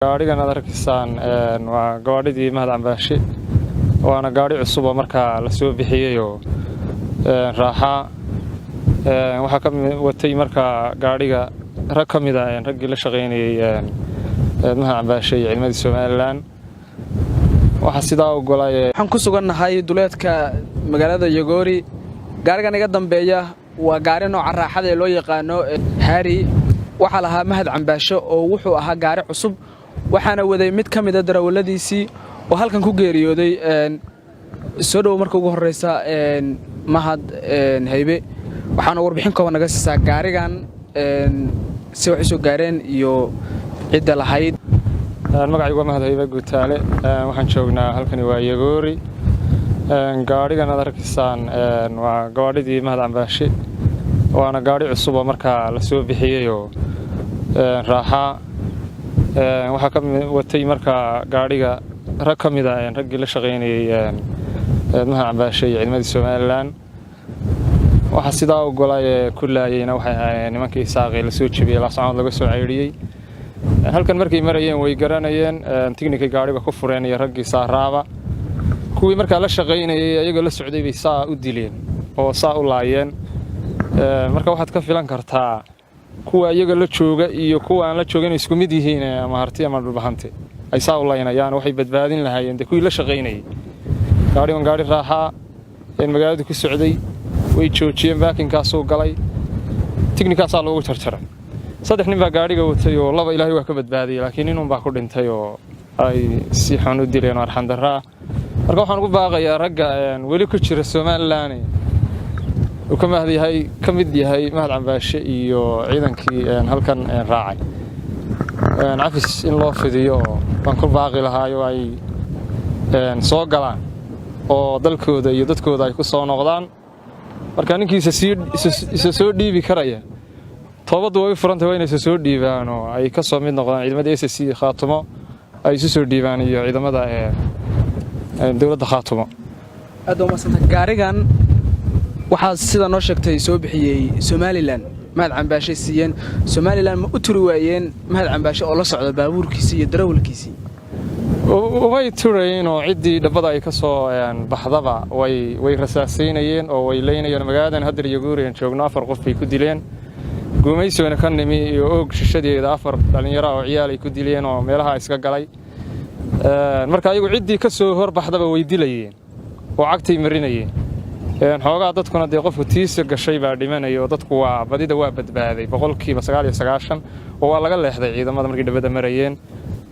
Gaadhigan aad arkaysaan waa gawaadhidii Mahad Cambaashe, waana gaadhi cusub oo markaa la soo bixiyeyoo raaxaa. Waxaa ka watay markaa gaadhiga rag ka mid a raggii la shaqaynayey Mahad Cambaashe iyo ciidamadii Somaliland. Waxaa sidaa ogolay Waxaan ku sugannahay duleedka magaalada Yogoori. Gaarigan iga dambeeya waa gaari nooca raaxada ee loo yaqaano Harry. Waxaa lahaa Mahad Cambaashe oo wuxuu ahaa gaari cusub, waxaana waday mid ka mida darawalladiisii oo halkan ku geeriyooday. Soo dhowow marka ugu horraysa, Mahad Haybe. Waxaana warbixin kooban naga siisaa gaarigan si wax u soo gaareen iyo cidda lahayd. Magacaygu waa Mahad Haybe Guutaale. Waxaan joognaa halkani waa Yagoori. Gaadhigan aad arkaysaan waa gawaadhidii Mahad Cambaashe, waana gaadhi cusub oo markaa la soo bixiyeyoo raaxaa. Waxaa ka watay markaa gaadhiga rag ka mid a raggii la shaqaynayey Mahad Cambaashe iyo ciidamadii Somaliland. Waxaa sidaa ogolay ku laayeyna waxay ahaayeen nimankii Isaaqii la soo jebiyey, Laascaanood laga soo ceydhiyey. Halkan markay marayeen way garanayeen, tignikay gaadhiga ku fureen iyo raggii saaraaba. Kuwii markaa la shaqaynayey ayagoo la socday bay saa u dileen oo saa u laayeen. Marka waxaad ka filan kartaa kuwa iyaga la jooga iyo kuwa aan la joogin isku mid yihiin, ama Harti ama Dhulbahante ay saa u laynayaan. Waxay badbaadin lahaayeen dee kuwii la shaqaynayey. Gaadhigan gaadhi raaxaa magaalada ku socday, way joojiyeen, baakinkaasuu galay, tignikaasaa loogu jarjaray. Saddex nin baa gaadhiga watay oo laba Ilaahay waa ka badbaadiyey, laakiin ninun baa ku dhintay oo ay si xun u dileen oo arxandarra ah. Marka waxaan ugu baaqayaa ragga weli ku jira Somaliland uu ka mahad yahay, ka mid yahay Mahad Cambaashe iyo ciidankii halkan raacay, cafis in loo fidiyo oo baan ku baaqi lahaayo, ay soo galaan oo dalkooda iyo dadkooda ay ku soo noqdaan. Marka ninkiisa isa soo dhiibi karaya, toobaddu way u furantay, waa inay isa soo dhiibaan oo ay ka soo mid noqdaan ciidamada SSC Khaatumo, ay isu soo dhiibaan iyo ciidamada dowladda Khaatumo. Aad umadsanta. Gaarigan waxaa sida noo sheegtay soo bixiyey Somaliland, Mahad Cambaashay siiyeen. Somaliland ma u turi waayeen Mahad Cambaashe oo la socda baabuurkiisii iyo darawalkiisii? Umay turayn oo ciddii dhabbada ay ka soo baxdaba way rasaasaynayeen oo way leynayeen. Magaaladan hadda Yaguuriyan joogno afar qof bay ku dileen. Guumaysoona ka nimi iyo Oog shishadeeda afar dhallinyaro oo ciyaal ay ku dileen oo meelaha iska galay. Marka ayagu ciddii ka soo horbaxdaba way dilayeen oo cagtay marinayeen. Xoogaa dadkuna dee qofku tiisa gashay baa dhimanaya oo dadku waa badida waa badbaaday 99% oo waa laga leexday ciidamada markay dhabbada marayeen,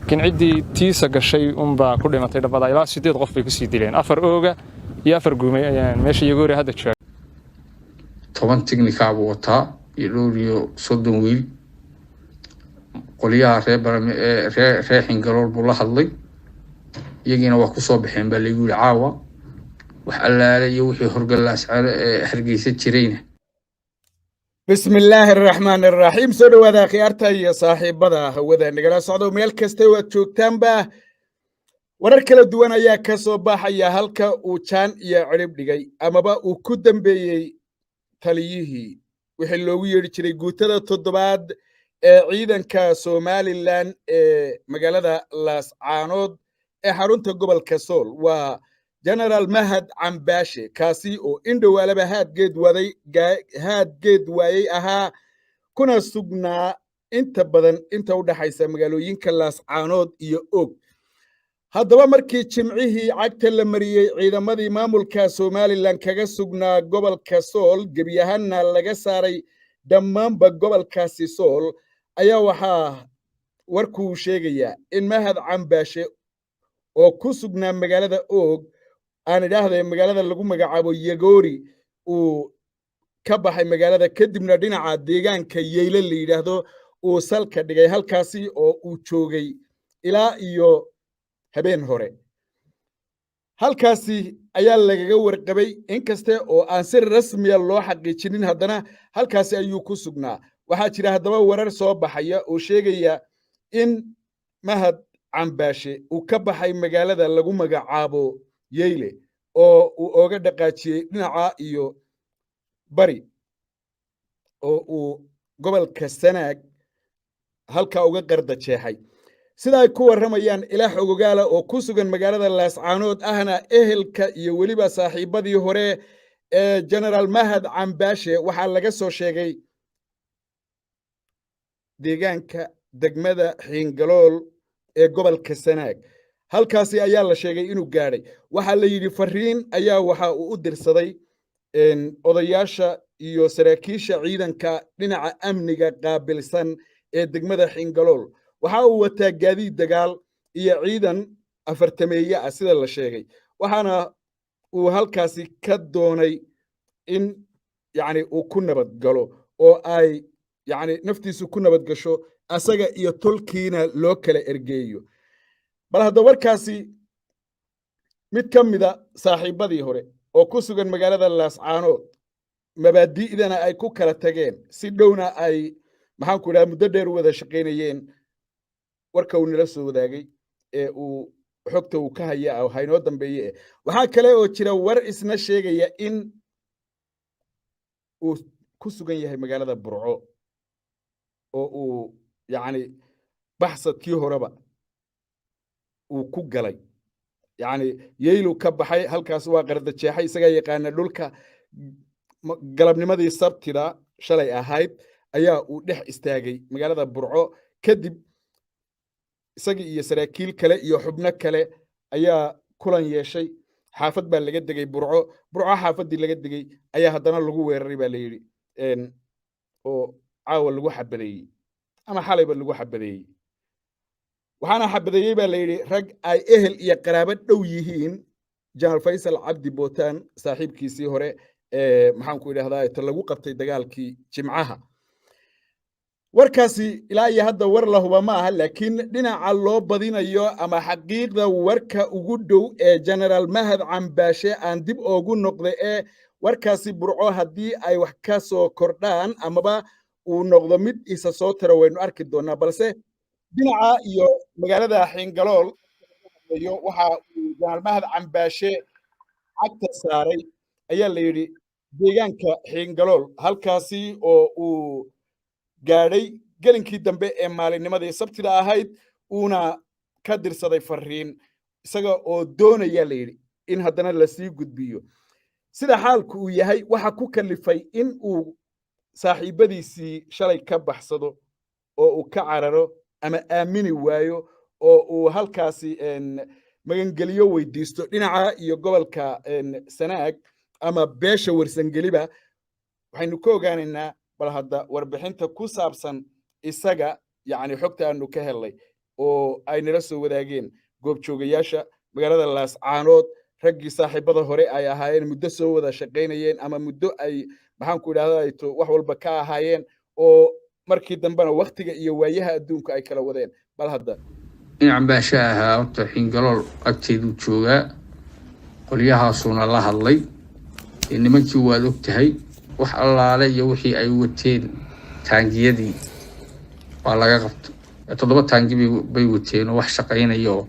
laakiin ciddii tiisa gashay unbaa ku dhimatay dhabbada. Ilaa sideed qof bay kusii dileen, afar Ooga iyo afar Guumay meesha Yagoori hadda jooga. 10 tignikaa buu wataa iyo dhowr iyo 30 wiil. Qolyaha ree Barame ee ree Xingalool buu la hadlay, iyagiina waa kusoo baxeen baa lagu yidhi caawa. Wax allaale iyo wixii Horgallaascalo ee Hargeysa jirayna. Bismillaahi araxmaan araxiim. Soo dhowaada akhyaarta iyo saaxiibada hawada nagala socdo meel kasta oo aad joogtaanba. Warar kala duwan ayaa ka soo baxaya halka uu jaan iyo cirib dhigay amaba uu ku dambeeyey taliyihii wixii loogu yeedhi jiray guutada toddobaad ee ciidanka Somaliland ee magaalada Laascaanood ee xarunta gobolka Sool, waa Genaraal Mahad Cambaashe, kaasi oo in dhowaalaba haadgeed waday, haadgeed waayey ahaa, kuna sugnaa inta badan inta u dhaxaysa magaalooyinka Laascaanood iyo Og. Haddaba markii Jimcihii cagta la mariyey ciidamadii maamulka Somaliland kaga sugnaa gobolka Sool, gebi ahaanna laga saaray dhammaanba gobolkaasi Sool, ayaa waxaa warkuu sheegayaa in Mahad Cambaashe oo ku sugnaa magaalada Oog, aan idhaahday magaalada lagu magacaabo Yagoori, uu ka baxay magaalada, kadibna dhinaca deegaanka Yeyle la yidhaahdo uu salka dhigay, halkaasi oo uu joogay ilaa iyo habeen hore. Halkaasi ayaa lagaga warqabay, inkaste oo aan si rasmiya loo xaqiijinin, haddana halkaasi ayuu ku sugnaa. Waxaa jira haddaba warar soo baxaya oo sheegaya in Mahad Cambaashe uu ka baxay magaalada lagu magacaabo Yeyle oo uu ooga dhaqaajiyey dhinaca iyo bari oo uu gobolka Sanaag halkaa uga qarda jeexay. Sida ay ku warramayaan ilaah ogogaala oo ku sugan magaalada Laascaanood, ahna ehelka iyo weliba saaxiibadii hore ee Genaraal Mahad Cambaashe, waxaa laga soo sheegay deegaanka degmada Xiingalool ee gobolka Sanaag. Halkaasi ayaa la sheegay inuu gaadhay. Waxaa la yidhi fariin ayaa waxa uu u dirsaday odayaasha iyo saraakiisha ciidanka dhinaca amniga qaabilsan ee degmada Xiingalool. Waxa uu wataa gaadiid dagaal iyo ciidan afartameeye ah, sida la sheegay, waxaana uu halkaasi ka doonay in yacni uu ku nabad galo oo ay yacni naftiisu ku nabad gasho, asaga iyo tolkiina loo kala ergeeyo. Bal hadda warkaasi mid ka mida saaxiibbadii hore oo ku sugan magaalada Laascaanood, mabaadi'dana ay ku kala tageen, si dhowna ay, maxaan ku idhaha, muddo dheer u wada shaqaynayeen, warka uu nala soo wadaagay ee uu xogta uu ka haya haynoo dambeeye. Waxaa kale oo jira war isna sheegaya in uu ku sugan yahay magaalada Burco oo uu yacni baxsadkii horeba uu ku galay, yacni Yeylu ka baxay, halkaas waa qarda jeexay, isagaa yaqaana dhulka. Galabnimadii Sabtida shalay ahayd ayaa uu dhex istaagay magaalada Burco. Kadib isagii iyo saraakiil kale iyo xubno kale ayaa kulan yeeshay. Xaafad baa laga degay Burco. Burco xaafaddii laga degay ayaa haddana lagu weeraray, baa la yidhi, oo caawa lagu xabadeeyey ama xalayba lagu xabadeeyey. Waxaana xabadeeyey, baa la yidhi, rag ay ehel iyo qaraabo dhow yihiin Jenaraal Faysal Cabdi Bootaan, saaxiibkiisii hore ee, maxaan ku idhahdaa, ta lagu qabtay dagaalkii Jimcaha. Warkaasi ilaa iyo hadda war la huba ma aha, laakiin dhinaca loo badinayo ama xaqiiqda warka ugu dhow ee Genaraal Mahad Cambaashe aan dib oogu noqday ee warkaasi Burco, haddii ay wax ka soo kordhaan amaba uu noqdo mid isa soo taro, waynu arki doonaa. Balse dhinaca iyo magaalada Xiingalool waxa uu Jenaraal Mahad Cambaashe cagta saaray, ayaa la yidhi, deegaanka Xiingalool, halkaasi oo uu gaadhay gelinkii dambe ee maalinnimadii Sabtida ahayd, uuna ka dirsaday fariin, isaga oo doonaya, la yidhi, in haddana lasii gudbiyo sida xaalku uu yahay. Waxa ku kalifay in uu saaxiibbadiisii shalay ka baxsado oo uu ka cararo ama aamini waayo oo uu halkaasi magangeliyo weydiisto dhinaca iyo gobolka Sanaag ama beesha Warsangeliba, waxaynu ka ogaanaynaa bal hadda warbixinta ku saabsan isaga, yacni xogta aanu ka helnay oo ay nala soo wadaageen goobjoogayaasha magaalada Laascaanood, raggii saaxiibada hore ay ahaayeen, muddo soo wada shaqaynayeen ama muddo ay, maxaan ku idhahdaa, to wax walba ka ahaayeen, oo markii dambena waktiga iyo waayaha adduunka ay kala wadeen. Bal hadda In Cambaashe ahaa horta Xiingalool agteeduu joogaa, qolyahaasuuna la hadlay. Nimankii waad og tahay, wax allaale iyo wixii ay wateen, taangiyadii waa laga qabta. 7 taangi bay wateen oo wax shaqaynayo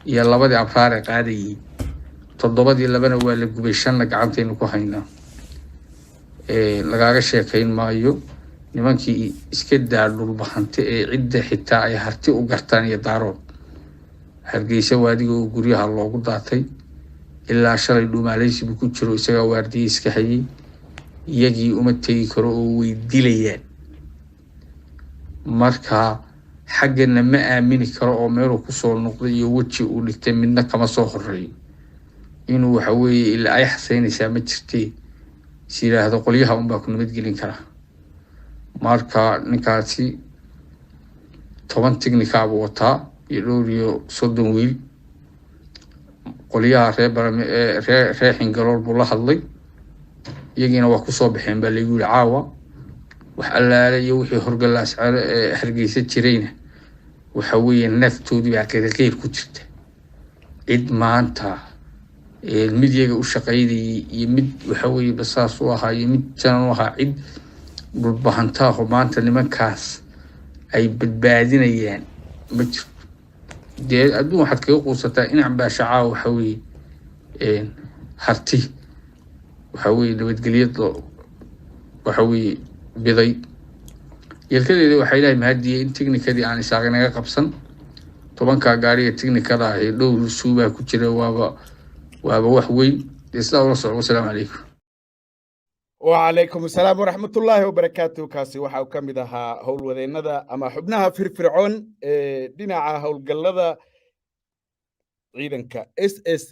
iyo labadii abraare qaadayey. Toddobadii labana waa la gubay, shanna gacantaynu ku haynaa. Lagaaga sheekayn maayo nimankii iska daa Dhulbahante ee cidda xitaa ay Harti u gartaan iyo Daarood. Hargeysa waadiga oo guryaha loogu daatay, ilaa shalay dhumaalaysi buu ku jiro, isagaa waardiye iska hayay. Iyagii uma tegi karo oo way dilayaan. Marka xaggana ma aamini karo oo meeluu kusoo noqday iyo weji uu dhigtay midna kama soo horeeyo. Inuu waxa weeye ilaa ay xasaynaysaa ma jirtee is yidhaahdo qolyaha unbaa ku nabadgelin karaa. Marka ninkaasi 10 tignikaa buu wataa iyo dhowr iyo 30 wiil. Qolyaha ree barame ree Xingalool buu la hadlay, iyagiina waa kusoo baxeen, baa laygu yidhi, caawa. Wax allaale iyo wixii horgalaas Hargeysa jirayna waxa weeye naftoodii baa qeyr ku jirta. Cid maanta mid iyaga u shaqaynayay iyo mid waxa weeye basaas u ahaa iyo mid janan u ahaa, cid Dhulbahantaaho maanta nimankaas ay badbaadinayaan ma jirto. Dee adduun waxaad kaga quusataa in Cambaashe caawa waxa weeye Harti waxa weeye nabadgelyada waxa weeye biday yelkadeeda. Waxaa Ilahay mahadiyey in technicadii aan Isaaq inaga qabsan. 10-kaa gaariga technicada ah ee dhowr suubaa ku jira, waaba wax weyn. Dee sidaa ula soco. Wasalaamu calaykum. Wacalaykum asalaam waraxmatullaahi wabarakaatu. Kaasi waxa uu ka mid ahaa howlwadeennada ama xubnaha firfircoon ee dhinaca howlgallada ciidanka SSC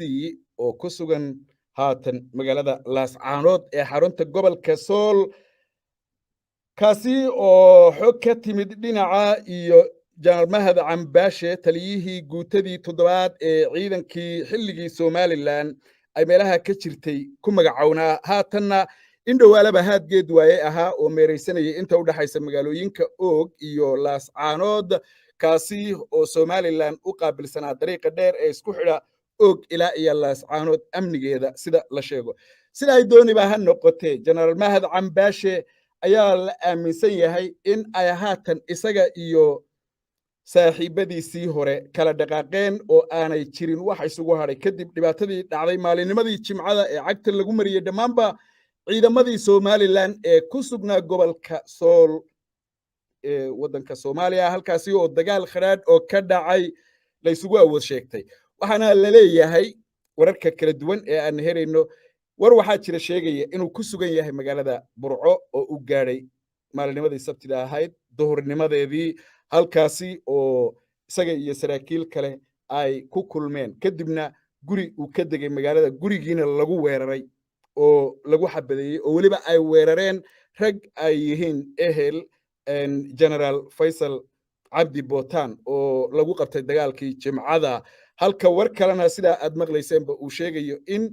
oo ku sugan haatan magaalada Laascaanood ee xarunta gobolka Sool, kaasi oo xog ka timid dhinaca iyo Jenaraal Mahad Cambaashe, taliyihii guutadii toddobaad ee ciidankii xilligii Somalilan ay meelaha ka jirtay ku magacownaa, haatanna in dhowaalaba haadgeed waaye ahaa oo meeraysanayay inta u dhexaysa magaalooyinka Oog iyo Laascaanood, kaasi oo Somalilan u qaabilsanaa dariiqa dheer ee isku xidha Oog ilaa iyo Laascaanood amnigeeda, sida la sheego. Sida ay dooniba ha noqotee, Jenaraal Mahad Cambaashe ayaa la aaminsan yahay in ay haatan isaga iyo saaxiibadiisii hore kala dhaqaaqeen oo aanay jirin wax isugu hadhay, kadib dhibaatadii dhacday maalinnimadii Jimcada ee cagta lagu mariyey dhammaanba ciidamadii Somalilan ee ku sugnaa gobolka Sool ee waddanka Soomaaliya, halkaasi oo dagaal khadhaadh oo ka dhacay laysugu awood sheegtay. Waxaana la leeyahay wararka kala duwan ee aan helayno, war waxaa jira sheegaya inuu ku sugan yahay magaalada Burco oo uu gaadhay maalinimadii Sabtida ahayd duhurnimadeedii, halkaasi oo isaga iyo saraakiil kale ay ku kulmeen, kadibna guri uu ka degay magaalada, gurigiina lagu weeraray oo lagu xabadeeyey, oo weliba ay weerareen rag ay yihiin ehel Generaal Faysal Cabdi Botan oo lagu qabtay dagaalkii Jimcada. Halka war kalena, sidaa aad maqlayseenba, uu sheegayo in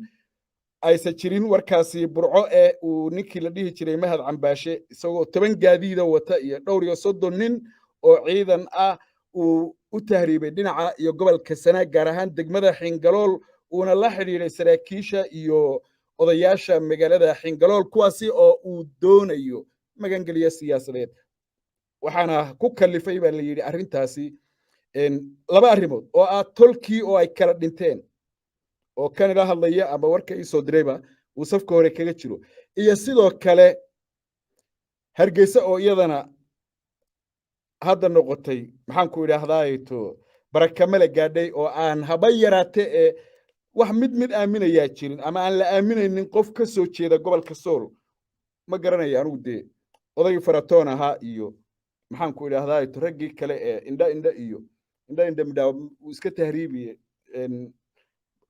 aysan jirin warkaasi Burco ee uu ninkii la dhihi jiray Mahad Cambaashe, isagoo 10 gaadiida wata iyo dhowr iyo 30 nin oo ciidan ah, uu u tahriibay dhinaca iyo gobolka Sanaag, gaar ahaan degmada Xingalool, uuna la xidhiidhay saraakiisha iyo odayaasha magaalada Xingalool, kuwaasi oo uu doonayo magangeliyo siyaasadeed. Waxaana ku kallifay, baa la yidhi, arrintaasi laba arrimood oo ah tolkii oo ay kala dhinteen, oo kan ila hadlaya ama warka ii soo dirayba uu safka hore kaga jiro, iyo sidoo kale Hargeysa oo iyadana hadda noqotay, maxaan ku idhaahdaato, barakamale gaadhay, oo aan haba yaraate ee wax mid mid aaminayaa jirin ama aan la aaminaynin qof ka soo jeeda gobolka Sool. Ma garanaya anigu dee odaygii Faratoon ahaa iyo, maxaan ku idhaahdaato, raggii kale ee Indha Indha iyo Indha Indha midhaa uu iska tahriibiye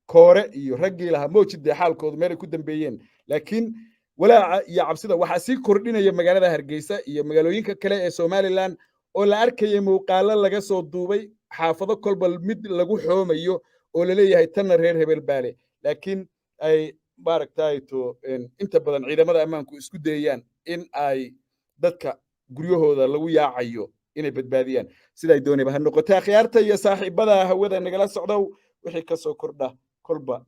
Koore iyo raggii lahaa moojid dee xaalkoodu meelay ku dambeeyeen. Laakiin walaaca iyo cabsida waxaa sii kordhinaya magaalada Hargeysa iyo magaalooyinka kale ee Somalilan oo la arkayay muuqaalo laga soo duubay xaafado kolba mid lagu xoomayo oo laleeyahay tanna reer hebel baale, laakiin ay maaragtayto inta badan ciidamada ammaanku isku dayayaan in ay dadka guryahooda lagu yaacayo inay badbaadiyaan. Siday doonayba ha noqotay, akhyaarta iyo saaxiibada hawada nagala socdow, wixii ka soo kordha kolba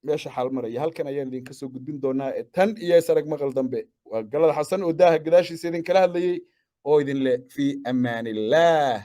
meesha xaal maraya halkan ayaan idinka soo gudbin doonaa. Tan iyo isarag maqal dambe, waa Galada Xasan oo daaha gadaashiisa idinkala hadlayey oo idin leh fi amaanillaah.